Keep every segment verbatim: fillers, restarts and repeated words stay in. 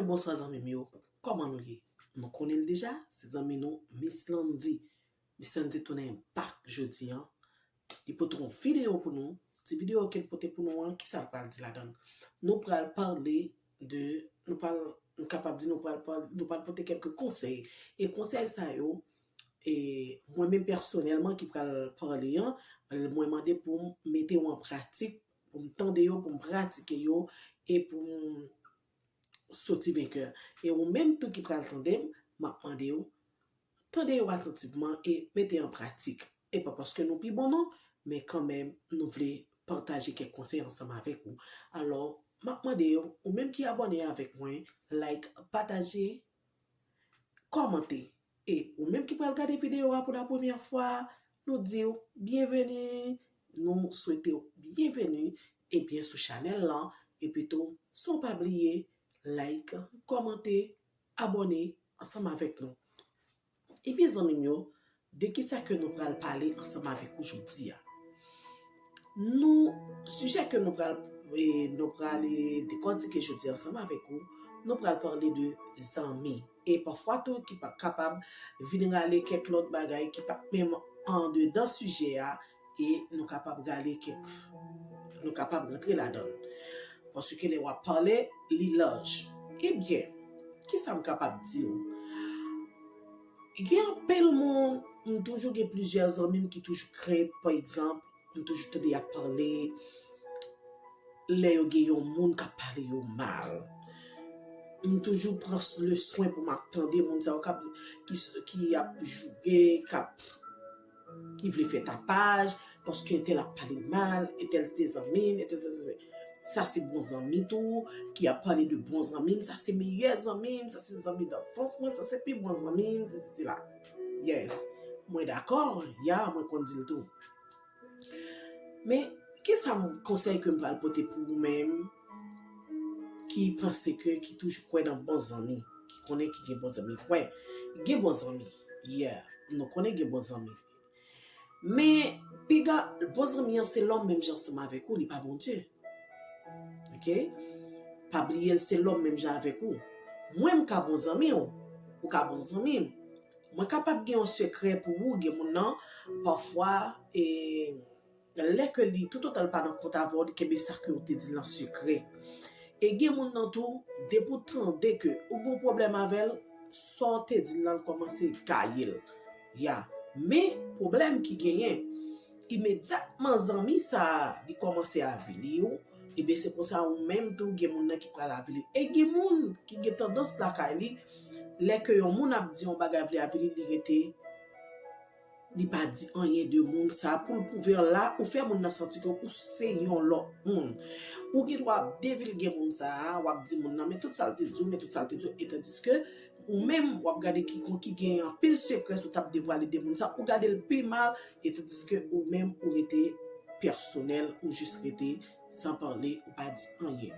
Bonswa zanmi m yo, kòman nou ye? Nou konnen l deja, se zanmi nou Miss Landy. Miss Landy tounen bak jodi an. Li pote yon videyo pou nou. Ti videyo ke l pote pou nou an, kisa l pral di ladan l? Nou pral pale de, nou pral, nou kapab di nou pral, pral, nou pral pote kèlke konsèy. E konsèy sa yo, e mwen menm pèsonèlman ki pral pale an, mwen mande pou m mete yo an pratik, pou m tande yo, pou m pratike yo, e pou m soti venkè. E ou menm tou ki pral tande m, m ap mande w, tande yo atantivman e mete an pratik. E pa paske nou pi bon non, men kanmenm nou vle pataje kèk konsèy ansanm avèk ou. Alò, m ap mande w, ou menm ki abòne avèk mwen, like, pataje, kòmante. E ou menm ki pral gade videyo a pou la premyè fwa, nou di w byenveni, nou swete w byenveni, ebyen sou chanèl lan, epi tou, san w pa bliye, like, kòmante, abòne ansanm avèk nou. Ebyen zanmi m yo, de kisa ke nou pral pale ansanm avèk ou jodi a? Nou, sijè ke nou pral, e, nou pral, e, dekòtike jodi a ansanm avèk ou, nou pral pale de zanmi. E pafwa tou ki pa kapab vin rale kèk lòt bagay ki pa menm andedan sijè a, e nou kapab rale kèk, nou kapab rantre ladan l. Paske lè w ap pale, li laj. Ebyen, kisa m kapab di w? Gen anpil moun, m toujou gen plizyè zanmi m ki toujou krent, pa egzanp, m toujou tande y ap pale, lè yo gen yon moun k ap pale yo mal. M toujou pran le swen pou m ap tande moun sa yo k ap, ki, ki ap joure, k ap, ki vle fè tapaj, paske entèl ap pale mal, entèl se te zanmi m, entèl se, se, se. Sa se bon zanmi tou, ki ap pale de bon zanmi m, sa se meyè zanmi m, sa se zanmi danfans mwen, sa se pi bon zanmi m, se, se, se la. Yes. Mwen dakò, ya, mwen konn di l tou. Men, ki sa m, konsèy ke m pral pote pou ou menm ki panse ke, ki toujou kwè nan bon zanmi, ki konnen ki gen bon zanmi? Kwè, gen bon zanmi. Yeah, nou konnen gen bon zanmi. Men, piga, bon zanmi an se lòm menm jan ansanm avèk ou, li pa Bondye. Oke? Pa bliye l se lòm menm jan avèk ou. Mwen, m ka bon zanmi w, ou ka bon zanmi m. Mwen kapab gen yon sekrè pou ou, gen moun nan, pafwa, e, lè ke li, toutotan l pa nan kont avè w, li kenbe sa ke w te di l nan sekrè. E gen moun nan tou, depi w tande ke ou gen yon pwoblèm avè l, sa w te di l lan, l kòmanse gaye l. Ya. Men, pwoblèm ki genyen, imedyatman zanmi sa a, li kòmanse avili w, ebyen se konsa ou menm tou gen moun nan ki pral avili w. E gen moun ki gen tandans lakay li, lè ke yon moun ap di yon bagay vle avili, li rete, li pa di anyen de moun sa a, pou l pwouve w la, ou fè moun nan santi ke ou se yon lòt moun. Ou gen dwa ap devilge moun sa a, w ap di moun nan, men tout sa l te di w, men tout sa l te di w, e tandiske ou menm, w ap gade ki kon ki gen anpil sekrè si w t ap devwale de moun sa, ou gade l pi mal, e tandiske ou menm, ou rete pèsonèl, ou jis rete san pale, ou pa di anyen.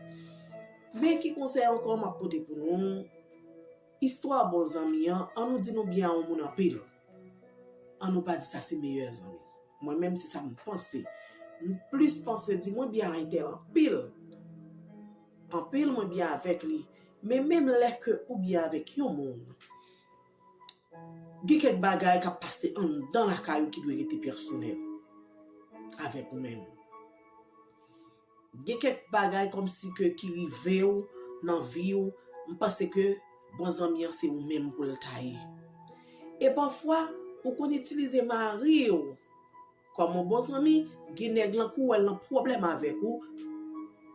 Men ki konsèy ankò m ap pote pou nou? Istwa bon zanmi an, an nou di nou byen a yon moun anpil. An nou pa di sa se meyè zanmi. Mwen menm se sa m panse. M plis panse di mwen byen a entèl anpil. Anpil mwen byen avèk li. Men menm lè ke ou byen avèk yon moun, gen kèk bagay k ap pase anndan lakay ou ki dwe rete pèsonèl avèk ou menm. Gen kèk bagay kòmsi ke ki rive w nan vi w, m panse ke bon zanmi an se ou menm pou l ta ye. E pafwa, ou konn itilize mari w kòm yon bon zanmi, gen nèg lan kou wè l nan pwoblèm avèk ou,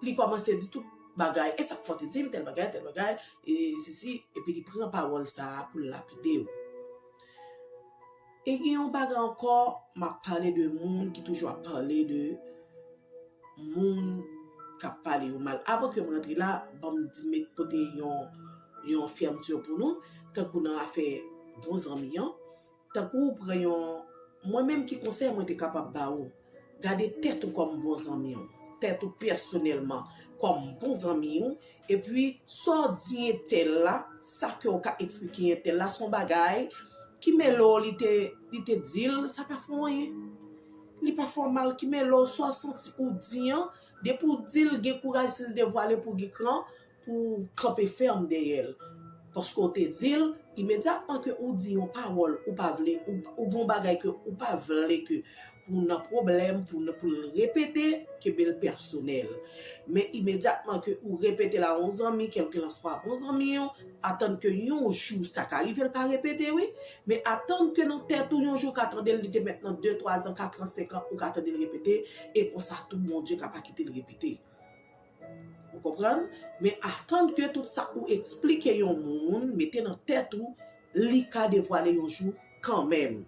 li kòmanse di tout bagay, e sa k fè w te di m tèl bagay, tèl bagay, e sesi, epi li pran pawòl sa a pou l lapide w. E gen yon bagay ankò, m ap pale de moun ki toujou ap pale de moun k ap pale yo mal. Avan ke m rantre la, ban m di, met pote yon, yon fèmti pou nou, tankou nan afè bon zanmi an, tankou ou pran yon, mwen menm ki konsèy mwen te kapab ba ou, gade tèt ou kòm bon zanmi w, tèt ou pèsonèlman kòm bon zanmi w, epi sa w di entèl la, sa ke w ka eksplike entèl la, se yon bagay ki mele w, li te, li te di l, sa pa fè w anyen. Li pa fè w mal, ki mele w, sa w santi ou di an, depi w di l, gen kouraj, si l devwale pou gen kran, pou w kanpe fèm dèyè l. Paske w te di l, imedyatman ke ou di yon pawòl ou pa vle, ou, ou gen yon bagay ke ou pa vle ke pou w nan pwoblèm, pou w nan, pou l repete, kenbe l pèsonèl. Men imedyatman ke ou repete l a yon zanmi, kèlkelanswa yon zanmi w, atann ke yon jou sa ka rive l pa repete, wi. Men atann ke nan tèt ou yon jou ka tande l, li te mèt nan de, twa zan, kat an, senk an, ou ka tande l repete, e konsa tou Bondye ka pa kite l repete. Ou konprann? Men atann ke tout sa ou eksplike yon moun, mete nan tèt ou, li ka devwale yon jou kanmenm.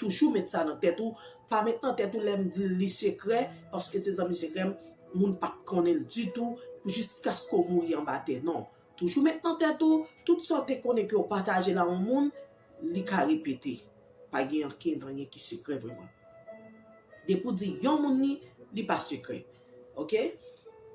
Toujou met sa nan tèt ou, pa met nan tèt ou lè m di l li sekrè, paske se zanmi sekrè m, moun p ap konnen l ditou, jiskaske w mouri anba tè. Non. Toujou met nan tèt ou, tout sa w te konnen ke w pataje l a yon moun, li ka repete. Pa gen ankenn anyen ki sekrè vrèman. Depi w di yon moun li, li pa sekrè. Oke?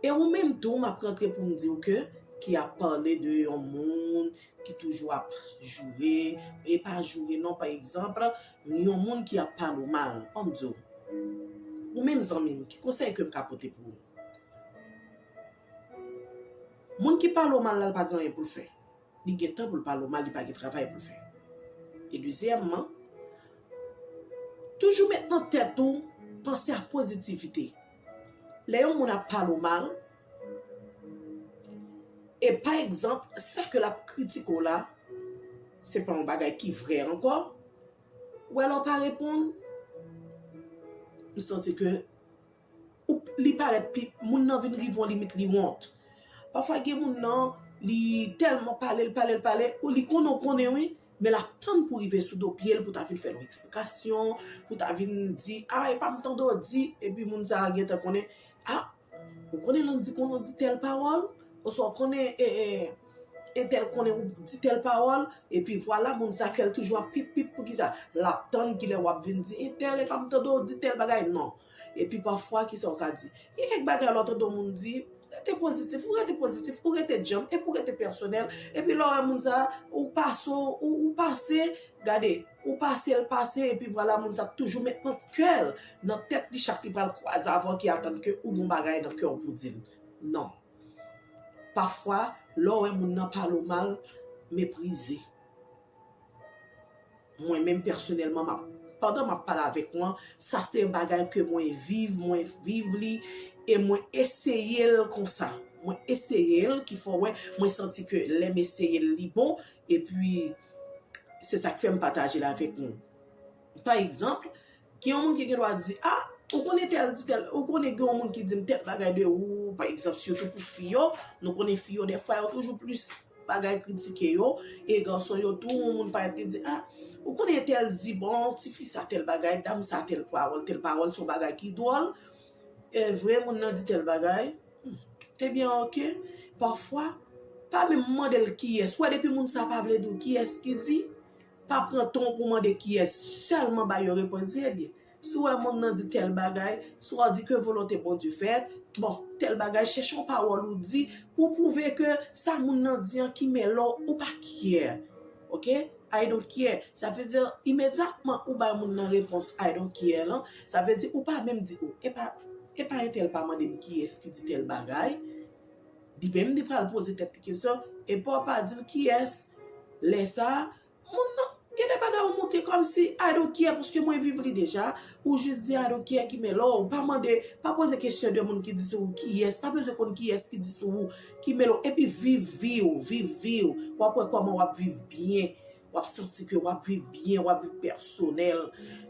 E ou menm tou, m ap rantre pou m di w ke, ki ap pale de yon moun ki toujou ap joure, e pa joure non, pa egzanp, yon moun ki ap pale w mal, ann di w, ou menm zanmi m, ki konsèy ke m ka pote pou ou? Moun ki pale w mal la, l pa gen anyen pou l fè. Li gen tan pou l pale w mal, li pa gen travay pou l fè. E dezyèmman, toujou met nan tèt ou panse a pozitivite. Lè yon moun ap pale w mal, e pa egzanp, sa ke l ap kritike w la, se pa yon bagay ki vrè ankò, ou wè lè w pa reponn, m santi ke ou, li parèt pi, moun nan vin rive yon limit, li wont. Pafwa gen moun nan, li tèlman pale, l pale, l pale, ou li konnen, w konnen wi, men l ap tann pou rive sou do pye l pou ta vin fè l yon eksplikasyon, pou ta vin di, a, e pa m tande w di, epi moun sa a gentan konnen, a, ou konnen lè m di konnen w di tèl pawòl, oswa w konnen, e, e, entèl konnen w di tèl pawòl, epi vwala moun sa kè l toujou ap pip, pip, poukisa? L ap tann kilè w ap vin di entèl, e pa m tande w di tèl bagay, non. Epi pafwa, kisa w ka di? Gen kèk bagay lè w tande yon moun di, rete pozitif, ou rete pozitif, ou rete djanm, epi ou rete pèsonèl, epi lè w wè moun sa, ou pase, ou, ou pase, gade, ou pase l pase, epi vwala moun sa toujou met nan kè l, nan tèt li, chak li pral kwaze avè w ki atann ke ou gen yon bagay nan kè w pou di l. Non. Pafwa, lè w wè moun nan pale w mal, meprize. Mwen menm pèsonèlman, m ap, pandan m ap pale avèk ou an, sa se yon bagay ke mwen viv, mwen viv li, e mwen eseye l konsa. Mwen eseye l, ki fè w wè, mwen santi ke lè m eseye l, li bon, epi se sa k fè m pataje l avèk nou. Pa egzanp, gen yon moun ki gen dwa di, a, ou konnen tèl di tèl, ou konnen gen yon moun ki di m tèl bagay de ou, pa egzanp, sitou pou fi yo, nou konnen fi yo, dèfwa, yo toujou plis bagay kritike yo, e gason yo tou, yon moun parèt ki di, a, ou konnen tèl di, bon, tifi sa tèl bagay, dam sa tèl pawòl, tèl pawòl, se yon bagay ki dwòl, e vre moun nan di tèl bagay, hmm, ebyen, oke, pafwa, pa menm mande l kiyès, ou wè depi moun sa pa vle di w kiyès ki di, pa pran tan w pou mande kiyès, sèlman ba yo repons, ebyen, si w wè moun nan di tèl bagay, si w di ke volonte Bondye fèt, bon, tèl bagay, chèche yon pawòl ou di pou pwouve ke sa moun nan di an ki mele w, ou pa care. Oke? I don't care. Sa vle di, imedyatman ou bay moun nan repons I don't care lan, sa vle di ou pa menm di, o, e pa, e pa entèl pa mande m kiyès ki di tèl bagay. Li menm li pral poze tèt li kesyon, e pa w pa di l kiyès. Lè sa a, moun nan, gen de bagay ou montre kòmsi I don't care, paske mwen viv li deja, ou jis di I don't care ki mele w, pa mande, pa poze kesyon de moun ki di sou ou kiyès, pa bezwen konn kiyès ki di sou ou ki mele w, epi viv vi w, viv vi w, w ap wè kòman w ap viv byen, w ap santi ke w ap viv byen, w ap viv pèsonèl,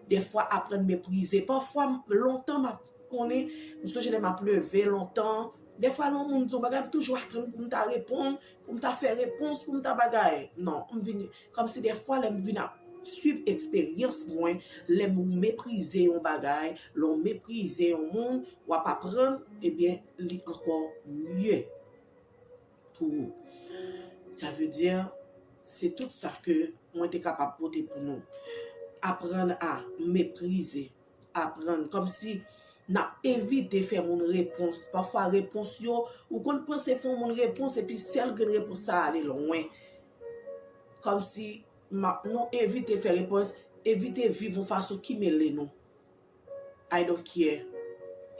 dèfwa aprann meprize, pafwa lontan m ap konnen, m sonje lè m ap leve lontan, dèfwa lè yon moun di yon bagay, m toujou atann pou m ta reponn, pou m ta fè repons, pou m ta bagay. Non, m vin, kòmsi dèfwa lè m vin ap swiv eksperyans mwen, lè m meprize yon bagay, lè w meprize yon moun, w ap aprann, ebyen, li ankò mye pou ou. Sa vle di, se tout sa ke mwen te kapab pote pou nou. Aprann a meprize. Aprann, kòmsi n ap evite fè moun repons. Pafwa repons yo, ou konn panse fè yon moun repons epi sèl grenn repons sa ale lwen. Kòmsi m ap, nou evite fè repons, evite viv yon fason ki mele nou. I don't care.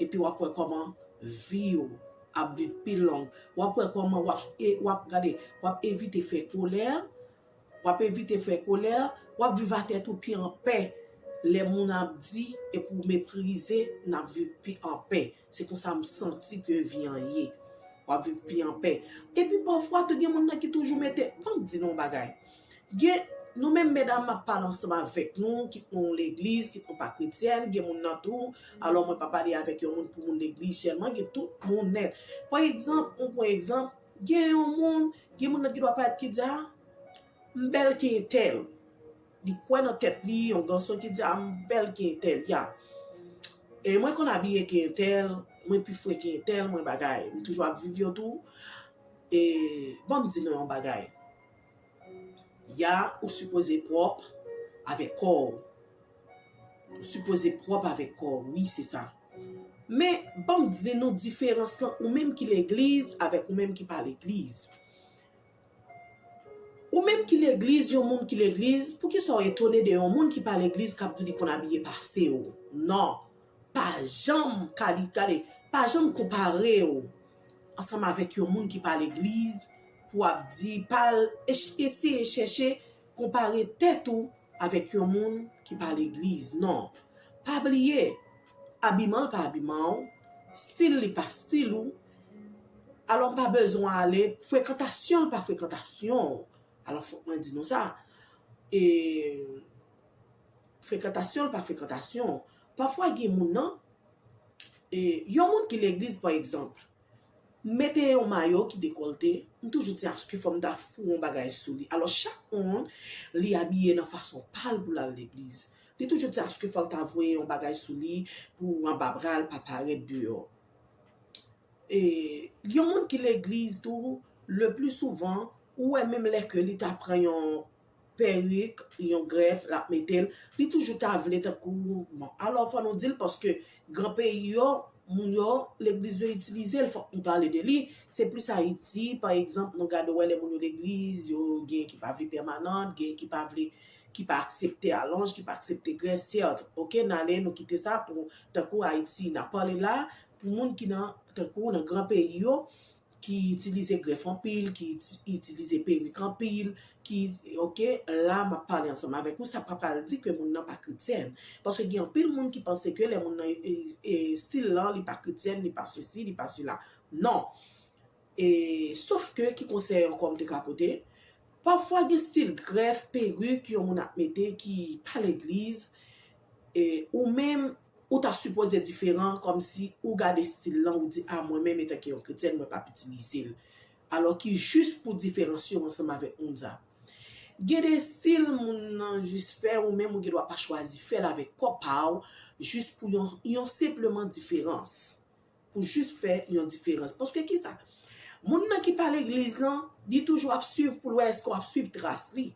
Epi w ap wè kòman vi w ap viv pi long. W ap wè kòman w ap, e, w ap gade, w ap evite fè kolè, w ap evite fè kolè, w ap viv a tèt ou pi anpè. Lè moun ap di epi w meprize, n ap viv pi anpè. Se konsa m santi ke vi an ye. W ap viv pi anpè. Epi pafwa tou gen moun nan ki toujou mete, ban m di nou yon bagay. Gen, nou menm medam m ap pale ansanm avèk nou, kit nou legliz, kit nou pa kretyèn, gen moun nan tou. Alò mwen pa pale avèk yon moun pou moun legliz sèlman, gen tout moun nèt. Pa egzanp, on pran egzanp, gen yon moun, gen moun nan ki dwa parèt ki di a, m bèl ke entèl. Li kwè nan tèt li, yon gason ki di a, m bèl ke entèl, ya. E mwen konn abiye ke entèl, mwen pi fre ke entèl, mwen bagay. M toujou ap viv yo tou. E ban m di nou yon bagay. Ya, ou sipoze pwòp avèk kò w. Ou sipoze pwòp avèk kò w, wi, se sa. Men, ban m di nou diferans lan, ou menm ki legliz avèk ou menm ki pa legliz. Ou menm ki legliz, yon moun ki legliz, poukisa w etone de yon moun ki pa legliz k ap di li konn abiye pase w? Non. Pa janm kali-, gade, pa janm konpare w ansanm avèk yon moun ki pa legliz pou w ap di, pa al ech-, eseye chèche konpare tèt ou avèk yon moun ki pa legliz. Non. Pa bliye, abiman l pa abiman w, stil li pa stil ou. Alò m pa bezwen ale, frekantasyon l pa frekantasyon w. Alò fòk mwen di nou sa. E frekantasyon l pa frekantasyon w. Pafwa gen moun nan, e, yon moun ki legliz pa egzanp, mete yon mayo ki dekòlte, m toujou di aske fò m ta foure yon bagay sou li. Alò chak moun, li abiye nan fason pa l pou l al legliz. Li toujou di aske fò l ta voye yon bagay sou li pou anba bra l pa parèt deyò. E yon moun ki legliz tou, le pli souvan, ou wè menm lè ke li ta pran yon perik, yon grèf, l ap mete l, li toujou ta vle tankou, bon, alò fò nou di l paske gran peyi yo, moun yo, legliz yo itilize l, fòk nou pale de li. Se plis Ayiti, pa egzanp, nou gade wè lè moun yo legliz, yo gen ki pa vle pèmanant, gen ki pa vle, ki pa aksepte alonj, ki pa aksepte grèf, sèt. Oke, n ale, nou kite sa pou, tankou Ayiti, n ap pale la, pou moun ki nan, tankou nan gran peyi yo, ki itilize grèf anpil, ki iti-, itilize perik anpil, ki, oke, la m ap pale ansanm avèk ou, sa pa pral di ke moun nan pa kretyèn. Paske gen anpil moun ki panse ke lè moun nan, e, e, stil lan, li pa kretyèn, li pa sesi, li pa sela. Non. E, sof ke, ki konsèy ankò m te ka pote? Pafwa gen stil grèf, perik, yon moun ap mete ki pa legliz, e, ou menm, ou ta sipoze diferan, kòmsi ou gade stil lan, ou di, a, mwen menm, etanke yon kretyèn, mwen p ap itilize l. Alò ki jis pou diferansye w ansanm avèk moun sa. Gen de stil moun nan jis fè, ou menm ou gen dwa pa chwazi fè l avèk kò pa w, jis pou yon, yon senpleman diferans. Pou jis fè yon diferans. Paske kisa? Moun nan ki pa legliz lan, li toujou ap swiv pou l wè èske w ap swiv tras li.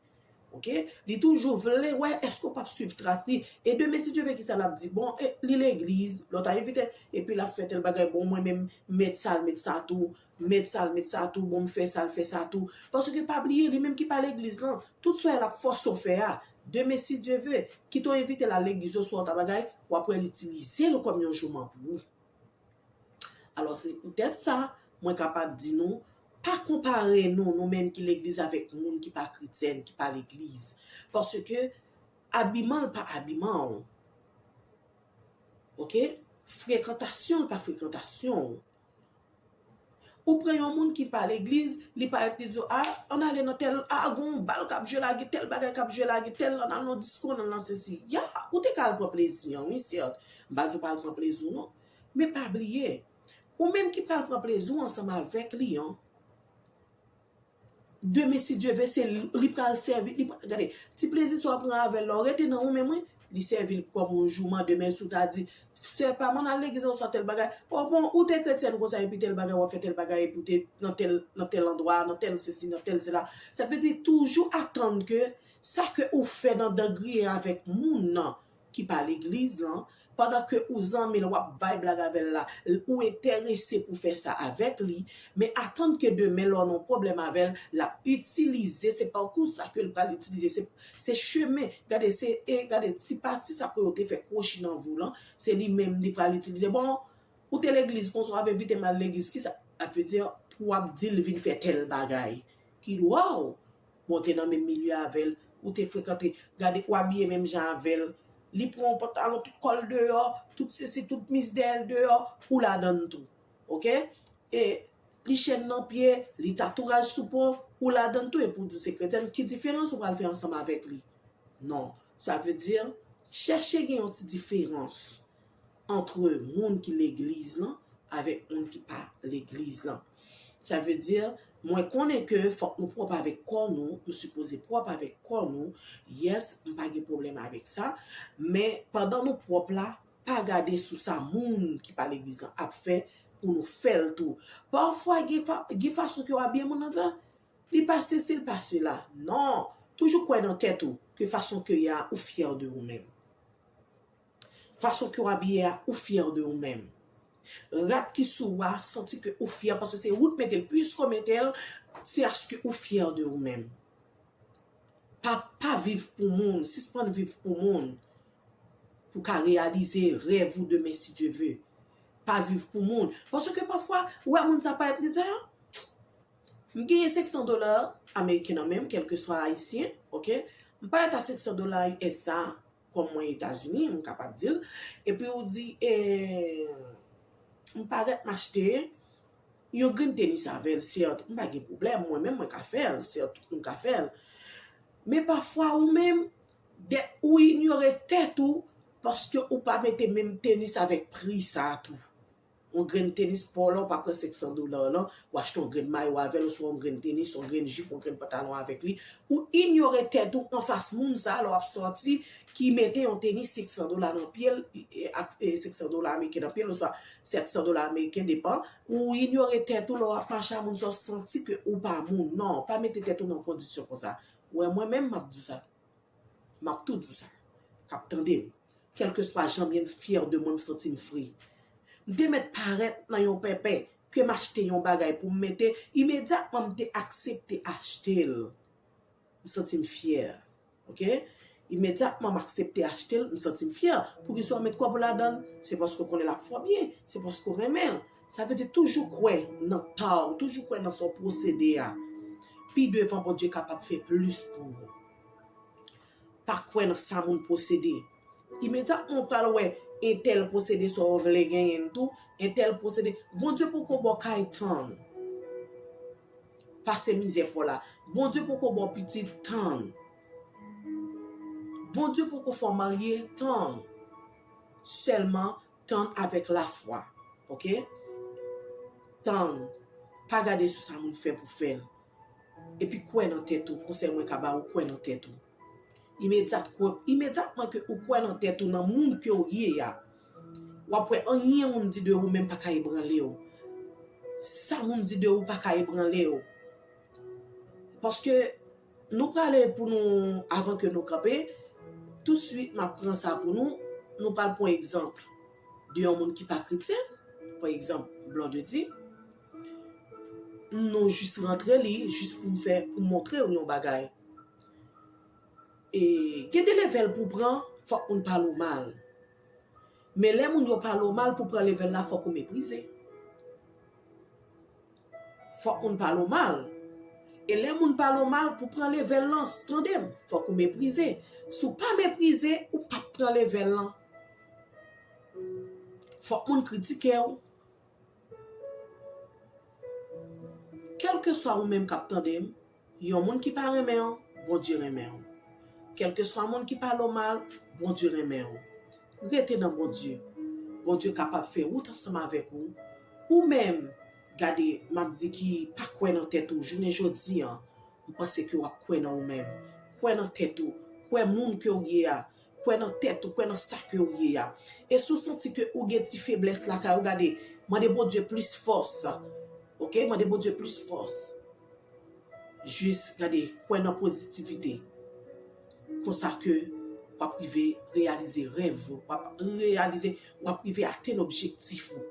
Oke? Li toujou vle wè èske w p ap swiv tras li. E demen, si Dye vle, kisa l ap di? Bon, e, li legliz, lè w ta envite, epi l ap fè tèl bagay, bon, mwen menm, mèt sa l, mèt sa tou, mèt sa l, mèt sa tou, bon, m fè sa l, fè sa tou. Paske pa bliye, li menm ki pa legliz lan, tout sa l ap fòse w fè a, demen, si Dye vle, kit w envite l al legliz oswa w ta bagay, w ap wè l itilize l kòm yon jouman pou ou. Alò, se poutèt sa, mwen kapab di nou, pa konpare nou, nou menm ki legliz avèk moun ki pa kretyèn, ki pa legliz. Paske abiman l pa abiman w. Oke? Frekantasyon l pa frekantasyon w. Ou pran yon moun ki pa legliz, li parèt, li di w, a, ann ale nan tèl, a, gen yon bal k ap jwe la, gen tèl bagay k ap jwe la, gen tèl, ann al nan disko, ann al nan sesi. Ya, ou te ka al pran plezi an, wi, sèt. M pa di w pa al pran plezi w, non. Men pa bliye, ou menm ki pral pran plezi w ansanm avèk li an, demen, si Dye vle, se li, li pral sèvi, li pral, gade, ti plezi sa w pran avè l la, w rete nan ou menm, wi, li sèvi l kòm yon jouman, demen, si w ta di, sè pa m, ann al legliz oswa tèl bagay, o bon, ou te kretyèn konsa, epi tèl bagay, w ap fè tèl bagay, epi w te nan tèl, nan tèl andwa, nan tèl sesi, nan tèl sela. Sa vle di, toujou atann ke sa ke ou fè nan dangriye avèk moun nan, ki pa legliz lan, pandan ke ou zanmi l, w ap bay blag avè l la, ou enterese pou fè sa avèk li, men atann ke demen lè w nan pwoblèm avè l, l ap itilize, se pakou sa ke l pral itilize, se, se chemen, gade, se, e, gade, ti pati sa ke yo te fè kwochi nan vou lan, se li menm li pral itilize. Bon, ou te legliz konsa, w ap envite m al legliz, kisa? Sa vle di, pou w ap di l vin fè tèl bagay. Ki, waw, bon, w te nan menm milye avè l, ou te frekante, gade, ou abiye menm jan avè l. Li pran yon pantalon, tout kò l deyò, tout sesi, tout mis dèyè l deyò, ou ladan l tou. Oke? E li chèn nan pye, li tatouaj sou po, ou ladan l tou, epi w di w se kretyèn. Ki diferans ou pral fè ansanm avèk li? Non. Sa vle di, chèche gen yon ti diferans ant moun ki legliz lan avèk moun ki pa legliz lan. Sa vle di, mwen konnen ke fòk nou pwòp avèk kò nou, nou sipoze pwòp avèk kò nou. Yes, m pa gen pwoblèm avèk sa. Men pandan nou pwòp la, pa gade sou sa moun ki pa legliz lan ap fè pou nou fè l tou. Pafwa, gen fa-, gen fason ke w abiye moun nan, li pa sesi, li pa sela. Non, toujou kwè nan tèt ou, ke fason ke w ye a, ou fyè de ou menm. Fason ke w abiye a, ou fyè de ou menm. Rad ki sou ou a santi ke ou fyè, paske se ou k mete l, piske w mete l, se paske ou fyè de ou menm. Pa, pa viv pou moun, sispann viv pou moun. Pou w ka reyalize rèv ou demen, si Dye ve. Pa viv pou moun. Paske pafwa, ou wè moun sa parèt, li di, a, m genyen senk san dola ameriken nan men m, kèlkeswa ayisyen, oke? M parèt a senk san dola U S sa, kòm mwen Etazini, m kapab di l. Epi ou di, e, m parèt m achte yon grenn tenis avè l, sèt, m pa gen pwoblèm, mwen menm mwen ka fè l, sèt, tout moun ka fè l. Men pafwa ou menm, dè, ou inyore tèt ou, paske ou pa mete menm tenis avèk pri sa a tou. Yon grenn tenis pa w la, ou pa pran senk san dola w lan, ou achte yon grenn mayo avè l, oswa yon grenn tenis, yon grenn jip, yon grenn pantalon avèk li. Ou inyore tèt ou anfas moun sa a, lè w ap sòti, ki mete yon tenis senk san dola nan pye l, e, ak, e, senk san dola ameriken nan pye l, oswa sèt san dola ameriken, depan. Ou inyore tèt ou lè w ap mache a moun sa, w santi ke ou pa moun. Non, pa mete tèt ou nan kondisyon konsa. Ou wè, mwen menm, m ap di w sa. M ap tou di w sa. K ap tande m. Kèlkeswa jan m ye, m fyè de mwen, m santi m fre. M te mèt parèt nan yon pèpè, ke m achte yon bagay pou m mete, imedyatman m te aksepte achte l. M santi m fyè. Oke? Imedyatman m aksepte achte l, m santi m fyè. Poukisa w met kòb ou ladan l? Se paske w konnen l ap fè w byen. Se paske w renmen l. Sa vle di toujou kwè nan pa w, toujou kwè nan sa w posede a. Pi devan, Bondye kapab fè plis pou ou. Pa kwè nan sa moun posede. Imedyatman w pral wè entèl posede sa w vle genyen l tou, entèl posede. Bondye poko ba w kay, tann. Pase mizè pa w la. Bondye poko ba w pitit, tann. Bondye poko fè w marye, tann. Sèlman tann avèk lafwa. Oke? Tann. Pa gade sou sa moun fè pou fè l. Epi kwè nan tèt ou. Konsèy mwen ka ba ou, kwè nan tèt ou. Imedyat, kwè, imedyatman ke ou kwè nan tèt ou, nan moun ke w ye a, w ap wè anyen moun di de ou menm pa ka ebranle w. Sa moun di de ou pa ka ebranle w. Paske nou prale pou nou, avan ke nou kanpe, tousuit m ap pran sa pou nou, nou pral pran egzanp de yon moun ki pa kretyen, pa egzanp, Blondedy. Nou jis rantre li, jis pou m fè, pou m montre w yon bagay. E, gen de levèl pou w pran, fòk moun pale w mal. Men lè moun yo pale w mal, pou pran levèl la, fòk ou meprize. Fòk moun pale w mal. E lè moun pale w mal, pou pran levèl lan, tande m, fòk ou meprize. Si w pa meprize, ou p ap pran levèl lan. Fòk moun kritike w. Kèlkeswa ou menm k ap tande m, yon moun ki pa renmen w, Bondye renmen w. Kèlkeswa moun ki pale w mal, Bondye renmen w. Rete nan Bondye. Bondye kapab fè wout ansanm avèk ou. Ou menm, gade, m ap di ki pa kwè nan tèt ou, jounen jodi an, m panse ke w ap kwè nan ou menm. Kwè nan tèt ou. Kwè moun ke w ye a. Kwè nan tèt ou, kwè nan sa ke w ye a. E si w santi ke ou gen ti feblès lakay ou, gade, mande Bondye plis fòs. Oke? Mande Bondye plis fòs. Jis, gade, kwè nan pozitivite. Konsa ke w ap rive reyalize rèv ou, w ap reyalize, w ap rive atenn objektif ou.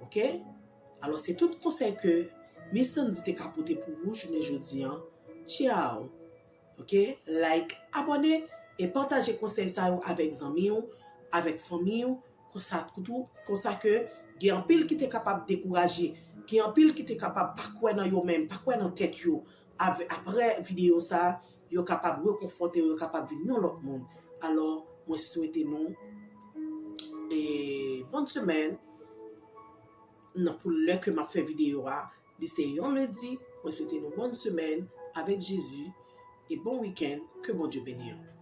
Oke? Alò, se tout konsèy ke Miss Sandy te ka pote pou ou jounen jodi an. Tchaw! Oke? Like, abòne e pataje konsèy sa yo avèk zanmi w, avèk fanmi w, konsa tou, konsa ke Gen anpil ki te kapab dekouraje, gen anpil ki te kapab pa kwè nan yo menm, pa kwè nan tèt yo. Avè- Apre videyo sa, yo kapab rekonfòte yo, yo kapab vin yon lòt moun. Alò, mwen swete nou e bòn semèn. Nan pou lè ke m ap fè videyo a, li se yon lendi. Mwen swete nou bòn semèn avèk Jezi e bon wikenn. Ke Bondye beni nou.